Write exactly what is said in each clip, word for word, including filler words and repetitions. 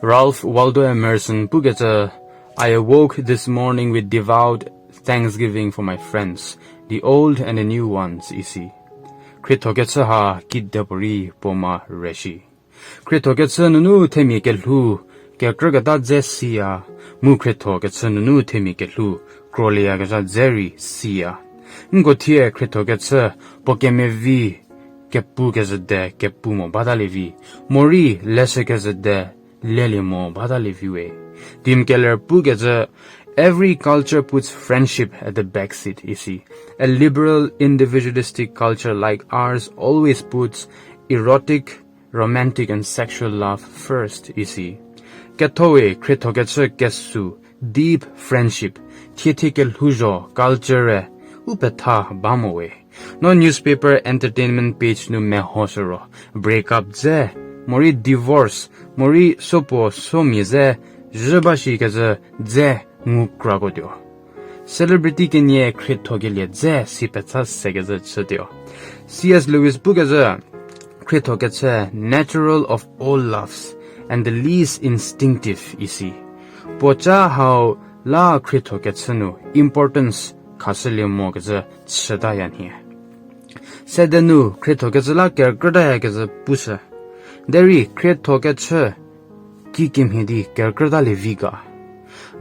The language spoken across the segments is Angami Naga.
Ralph Waldo Emerson pukecü, I awoke this morning with devout thanksgiving for my friends, the old and the new ones, isi. Khriethokechü ha kidepuorei puo ma reshi. Khriethokechü nunu themia kelhou kekrüketa dze siya, mu khriethokechü nunu themia kelhou krolieyakezha dze rei siya. Nko thie khriethokechü puo kemevi kepu kezhüde kepu mo batalie vi, morei leshü kezhüde lelie mo batalie vi we. Tim Keller pukecü, every culture puts friendship at the back seat, isi. A liberal, individualistic culture like ours always puts erotic, romantic and sexual love first, isi. Ketho we khriethokechü kesü, deep friendship, thiethie kelhouzho culture-e u petha ba mo we. No newspaper entertainment page nu mehoshü ro, break up dze, morei divorce, morei sopuo somia ze, zhü ba shikecü dze ngu krakotuo. Celebrity kenie khriethokelie dze si petha sekecü chütuo. C S Lewis pukecü, khriethokechü natural of all loves and the least instinctive isi. Puoca hau la khriethokechü nu importance khashülie mokecü chütaya nhie. Sede nu khriethokechü la kerükrütayakecü pushü. Derei khriethokechü kikemhie di kerükrütalie vi ga.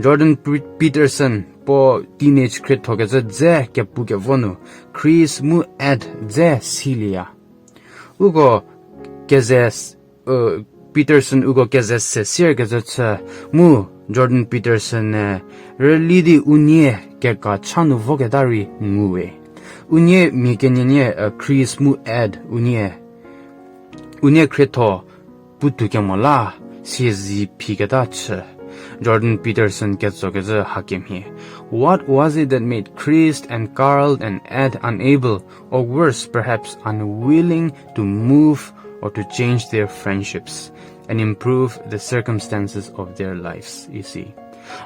Jordan Pe-, Peterson puo teenage khriethokechü dze kepukevo nu Chris mu Ed dze silieya. Uko keze s-, Peterson uko keze se sierkecü chü mu Jordan Peterson-e rüli di unie keka cha nu voketa rei ngu we. Unie mia kenienie, Chris mu Ed unie, unie khrietho puotou kemo la siezi phiketa chü. Jordan Peterson ketsokecü hakemhie. What was it that made Chris and Carl and Ed unable, or worse, perhaps unwilling to move or to change their friendships and improve the circumstances of their lives, isi.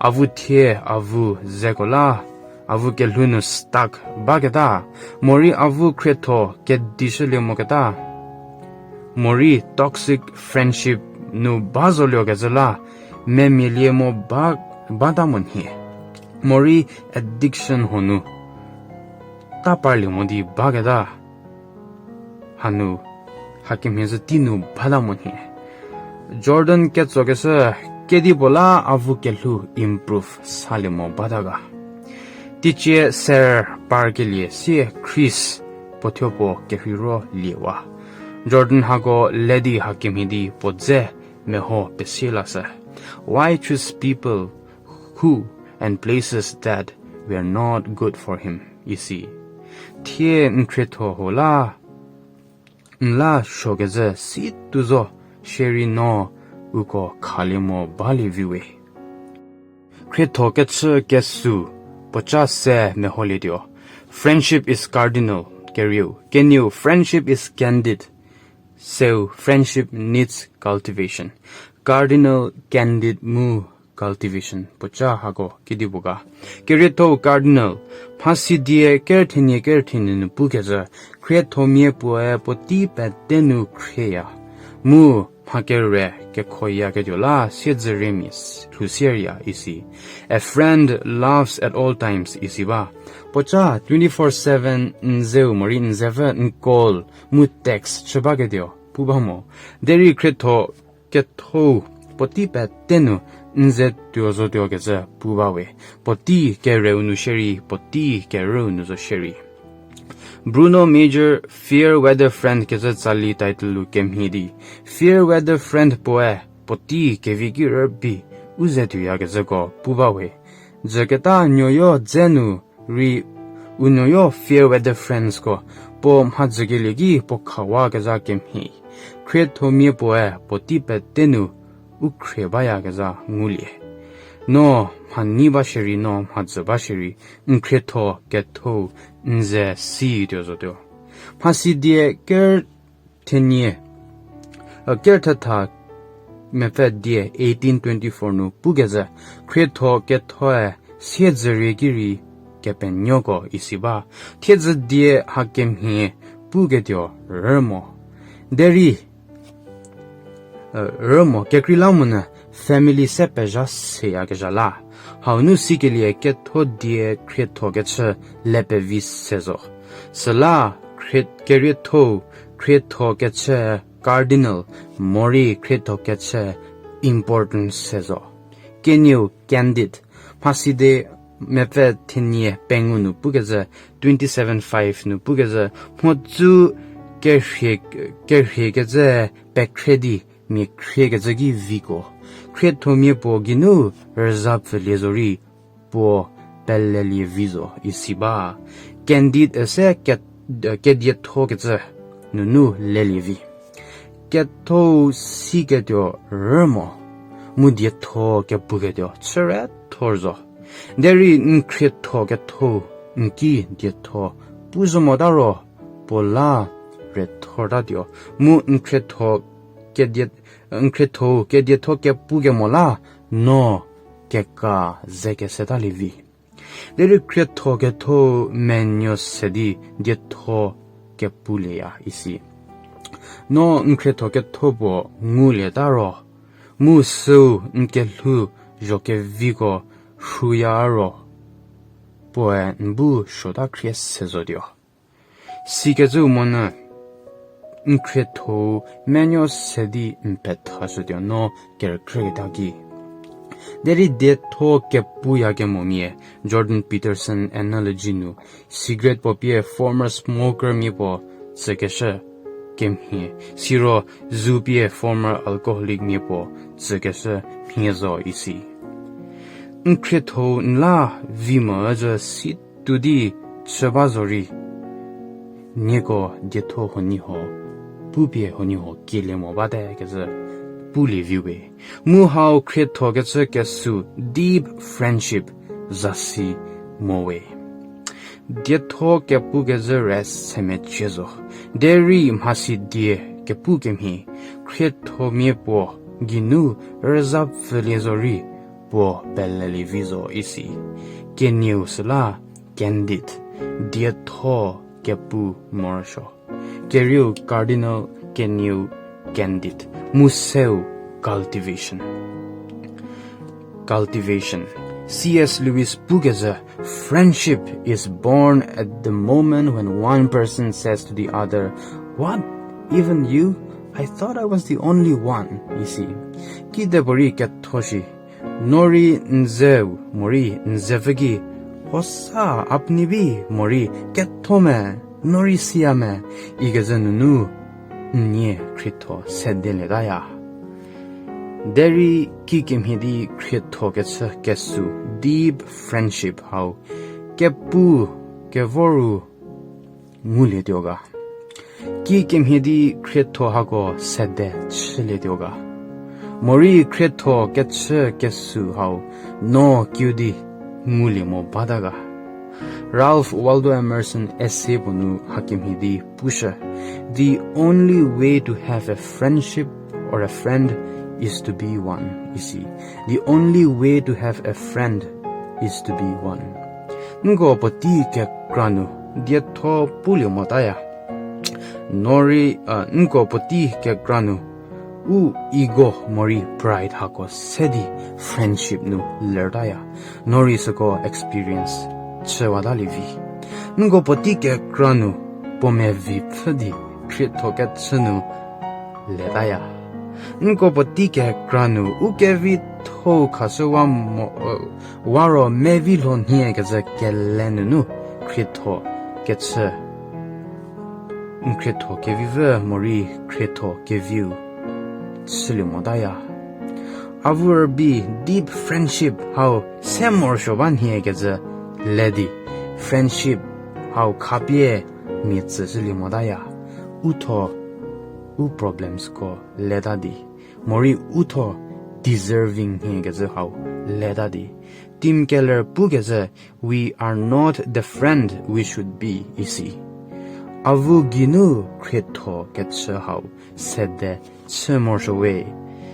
Avu thie avu zeko la, avu kelhou nu stuck baketa, morei avu khrietho kedishülie moketa, morei toxic friendship nu ba zoliekecü la, memielie mo ba, bata mo nhie. Morei addiction huo nu ta parlie mo di baketa hanu, hakemhie zhü tei nu bata mo nhie. Jordan ketsokeshü kedipuo la avu kelhou improve salie mo bata ga. Teicie ser parkelie sie Chris puo thuo puo kerheiro liewa. Jordan hako le di hakemhie di puo dze meho pesie lashü. Why choose people who and places that were not good for him, isi. Thie n khrietho huo la, n la suokezhü si tuo zo shierei no uko khalie mo balie vi we. Khrietho kechü kesü puoca se meholietuo. Friendship is cardinal, kerieu. Kenieu, friendship is candid. Seu, friendship needs cultivation. Cardinal, candid mu cultivation puoca hako kedipuo ga. Kerietho cardinal, mhasidie kerüthenie kerüthenie nu pukecü, khriethomia puoe puotei pete nu khrieya. Mu mha kere kekhoyaketuo la siedzüriemia lhou sierya isi. A friend loves at all times isi ba. Puoca twenty-four seven n zeu morei n zepfü n call mu text chü baketuo pu ba mo. Derei khrietho kethou puotei pete nu n ze tuo zotuokecü pu ba we. Puotei kereu nu shierei, puotei kerüu nu zo shierei. Bruno Major, Fair Weather Friend kecü tsali title-u kemhie di, Fair Weather Friend puoe puotei kevi ki rübei u ze tuoyakecüko pu ba we. Jüketa nuoyo dze nu rei u nuoyo fair weather friendsko puo mhadzükelie ki puo khawakezha kemhie. Khriethomia puoe puotei pete nu u khrie bayakezha ngulie. No mhanyi ba shierei, no mhadzü ba shierei, n khrietho kethou n ze si tuo zotuo. Mhasidie ker thenie, kerüthetha mepfü die eighteen twenty-four nu pukecü, khrietho kethoe siedzürie ki rei kepenuoko isi ba. Thiedzü die hakemhie puketuo rü mo. Derei rü mo, kekreilamonyü family se pezha seyakezha la. Hau nu sikelie ketho die khriethokechü le pevi se zo. Süla khrie-, kerietho-u khriethokechü cardinal morei khriethokechü important se zo. Kenieu candid, mhaside mepfü thenie pengou nu pukecü, twenty seven five nu pukecü, mhodzü kerhie, kerhiekecü pekhre di mia khriekecü ki viko. Khriethomia puo geinu rüzapfülie zorei puo pelelie vi zo isi ba. Candid üse ke-, kediethokecü nunu lelie vi. Ketho-u siketuo rü mo, mu dietho kepuketuo chüre thor zo. Derei n khrietho ketho-u n ki dietho pu zo mota ro, puo la re thortatuo. Mu n khrietho kedie-, n khrietho-u kedietho kepukemo la, no keka ze kesetalie vi. Derei khrietho ketho-u menuo se di dietho kepulieya isi. No n khrietho ketho puo ngulieta ro, mu süu n kelhou zho keviko rhuya ro, puoe n bu suota khrie se zotuo. Sikecü monyü n khrietho-u menuo se di n pethashütuo no kerükreketa ki. Derei dietho kepuyakemomia, Jordan Peterson analogy nu, cigarette puo pie former smoker mia puo tsükeshü kemhie, siro zu pie former alcoholic mia puo tsükeshü mhie zo isi. N khrietho-u n la vi mo ücü si tu di chü ba zorei, nieko dietho huoniehuo pupie huoniehuo kielie mo bate kecü pulie viwe. Mu hau khriethokecü kesü, deep friendship, zasi mo we. Dietho kepukezhü re semecie zo. Derei mhasi die kepu kemhie, khriethomia puo geinu rüzapfülie zorei puo pelelie vi zo isi. Kenieu süla candid, dietho kepu morosuo. Kerieu cardinal, kenieu candid, mu seu cultivation. Cultivation. C S Lewis pukezhü, friendship is born at the moment when one person says to the other, "What? Even you? I thought I was the only one," isi. Kidepuorei ketho shi, no rei n zeu morei n zepfü ki, "Hosa, apni bi?" morei, "Ketho me, no rei siya me?" ikezhü nunu, n nie khrietho sedelietaya. Derei kikemhie di khriethokechü kesü, deep friendship hau, kepu kevoru ngulietuo ga? Kikemhie di khrietho hako sede chülietuo ga? Morei khriethokechü kesü hau no kiu di ngulie mo bata ga? Ralph Waldo Emerson essay puo nu hakemhie di pushü, "The only way to have a friendship or a friend is to be one," isi. The only way to have a friend is to be one. Nko puotei kekra nu dietho pulie motaya. No rei, a, nko puotei kekra nu u ego morei pride hako se di friendship nu lertaya. No rei süko experience chüwatalie vi. Nko puotei kekra nu puo mevi pfhü di khriethokechü nu letaya. Nko puotei kekra nu u kevitho-u khashüwa mo, wa ro mevi lho nhie kecü kele nunu khriethokechü, n khrietho kevivü morei khrietho keviu chülie motaya. Avu rübei deep friendship hau se morosuo ba nhie kecü le di, friendship hau khapie mia tsüshülie motaya. Uthuo u problemsko leta di, morei uthuo deserving nhie kecü hau leta di. Tim Keller pukezhü, "We are not the friend we should be," isi. Avu geinu khriethokechü hau sede chü morosuo we.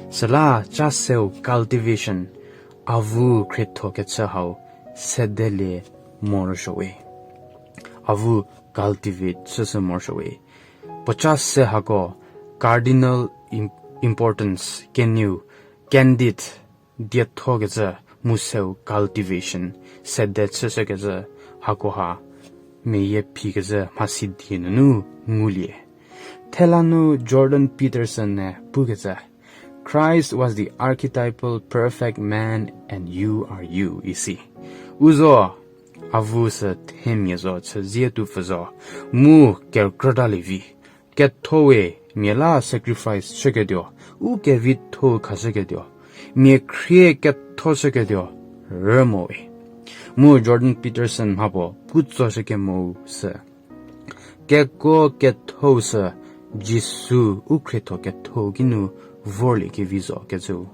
Süla cha seu cultivation, avu khriethokechü hau sedelie morosuo we. Avu cultivate chüshü morosuo we. Puocha se hako cardinal im-, importance kenieu candid, diethokecü, mu seu cultivation, sede chüshükecü, hakoha meyie phikezhü mhasi die nunu ngulie. Thela nu Jordan Peterson-e pukecü, Christ was the archetypal perfect man and you are you, isi. U zo, avu sü themia zo chüzie tuopfü zo, mu kerükrütalie vi. Ketho we mia la sacrifice chüketuo, u kevitho-u khashüketuo, mia khrie ketho chüketuo, rü mo we. Mu Jordan Peterson mhapuo putsoshü kemou sü, kekuo ketho-u sü Jisu u khrietho ketho-u kinu vorlie kevi zo kecüu.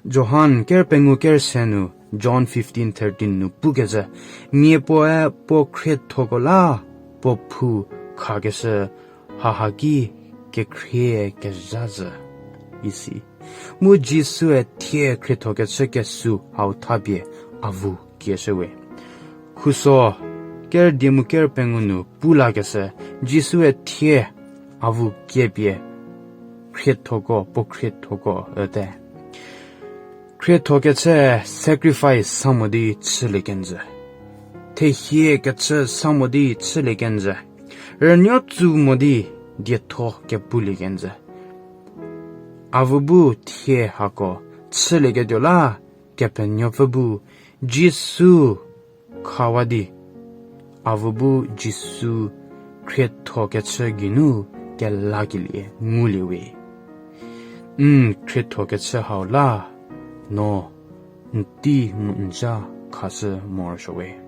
Johan ker pengou ker se nu, John fifteen thirteen nu pukecü, mia puoe puo khriethoko la puo phou khakeshü haha ki kekhrie kezha zhü, isi. Mu Jisue thie khriethokechü kesü hau thapie avu kieshü we. Khuso ker die mu ker pengou nu pu lakeshü, Jisue thie avu kiepie khriethoko, puo khriethoko üte. Khriethokechü sacrifice sa mo di chülie kenjü. Thehie kechü sa mo di chülie kenjü. Rünuo tsu mo di dietho kepulie kenjü. Avu bu thie hako chülieketuo la, Kepenuopfü bu Jisu khawa di, avu bu Jisu khriethokechü geinu kelakelie ngulie we. N khriethokechü hau la, no n tei mu n zha khashü morosuo we.